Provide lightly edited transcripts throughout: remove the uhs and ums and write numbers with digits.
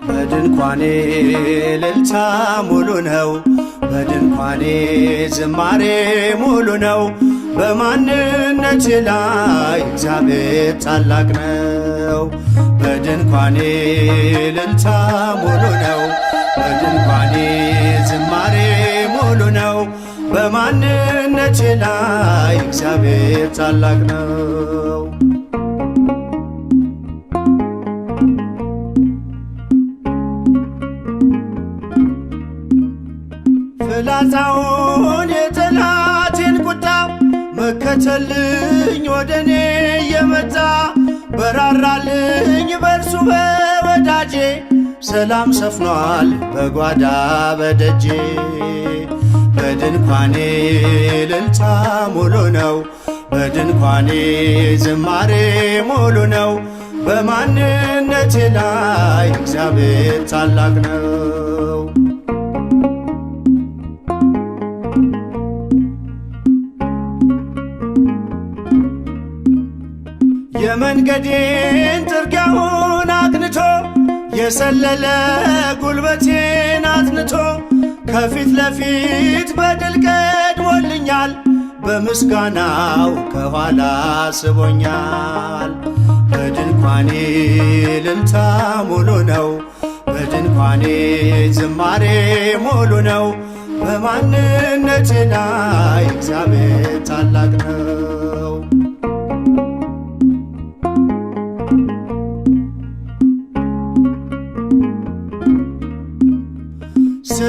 በድንኳኔ እልልታ ሙሉ ነው፣ በድንኳኔ ዝማሬ ሙሉ ነው። በማንነቴ ላይ እግዚአብሔር ታላቅ ነው። በድንኳኔ እልልታ ሙሉ ነው፣ በድንኳኔ ዝማሬ ሙሉ ነው። በማንነቴ ላይ እግዚአብሔር ታላቅ ነው። ፍላጻውን የጠላቴን ቁጣ መከተልኝ ወደ እኔ የመጣ በራራልኝ በእርሱ በወዳጄ ሰላም ሰፍኗል በጓዳ በደጄ። በድንኳኔ እልልታ ሙሉ ነው፣ በድንኳኔ ዝማሬ ሙሉ ነው። በማንነቴ ላይ እግዚአብሔር ታላቅ ነው። የመንገዴን ጥርጊያውን አቅንቶ የሰለለ ጉልበቴን አጽንቶ ከፊት ለፊት በድል ቀድሞልኛል፣ በምስጋናው ከኋላ ስቦኛል። በድንኳኔ እልልታ ሙሉ ነው፣ በድንኳኔ ዝማሬ ሙሉ ነው። በማንነቴ ላይ እግዚአብሔር ታላቅ ነው።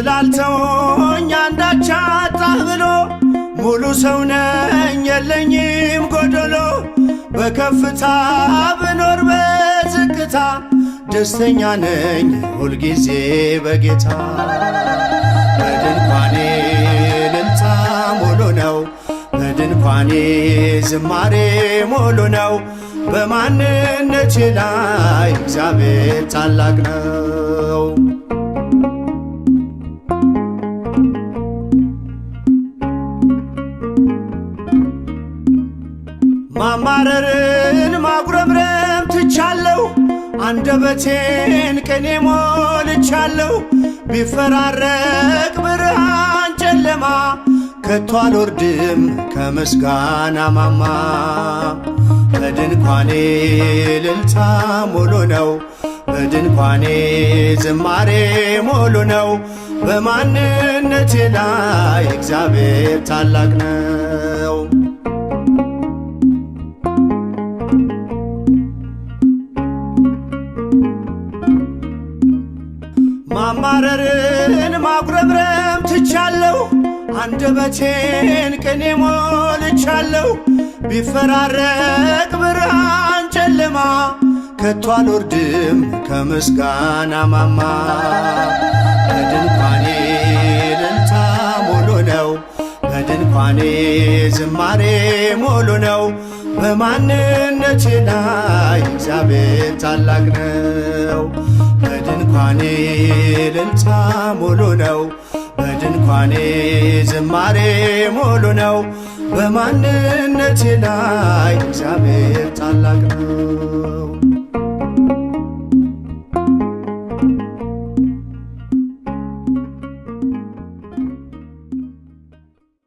ስላልተወኝ አንዳች አጣህ ብሎ ሙሉ ሰው ነኝ የለኝም ጎደሎ። በከፍታ ብኖር በዝቅታ ደስተኛ ነኝ ሁልጊዜ በጌታ። በድንኳኔ እልልታ ሙሉ ነው፣ በድንኳኔ ዝማሬ ሙሉ ነው። በማንነቴ ላይ እግዚአብሔር ታላቅ ነው። ማማረርን ማጉረምረም ትቻለሁ፣ አንደበቴን ቅኔ ሞልቻለሁ። ቢፈራረቅ ብርሃን ጨለማ ከቶ አልወርድም ከምስጋና ማማ። በድንኳኔ እልልታ ሙሉ ነው፣ በድንኳኔ ዝማሬ ሙሉ ነው። በማንነቴ ላይ እግዚአብሔር ታላቅ ነው። ማማረርን ማጉረምረም ትቻለሁ፣ አንደበቴን ቅኔ ሞልቻለሁ። ቢፈራረቅ ብርሃን ጨለማ ከቶ አልወርድም ከምስጋና ማማ። በድንኳኔ እልልታ ሙሉ ነው፣ በድንኳኔ ዝማሬ ሙሉ ነው። በማንነቴ ላይ እግዚአብሔር ታላቅ ነው። በድንኳኔ እልልታ ሙሉ ነው፣ በድንኳኔ ዝማሬ ሙሉ ነው። በማንነቴ ላይ እግዚአብሔር